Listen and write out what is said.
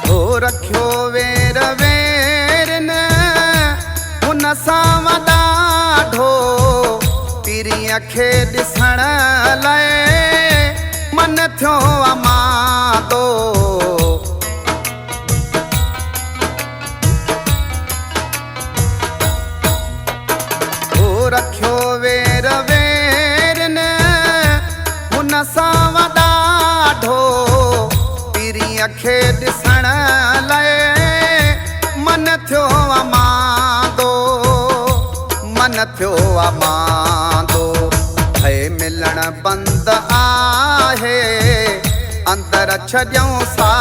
هو رکيو وير ويرن هن سان ڏاڍو، پرينء کي ڏسڻ لئه من ٿيو اماندو. هو رکيو وير ويرن هن سان ڏاڍو، پرينء کي ڏسڻ لئه من ٿيو اماندو، من ٿيو اماندو. هي ملڻ بند آهي، اندر ڇڏيون سا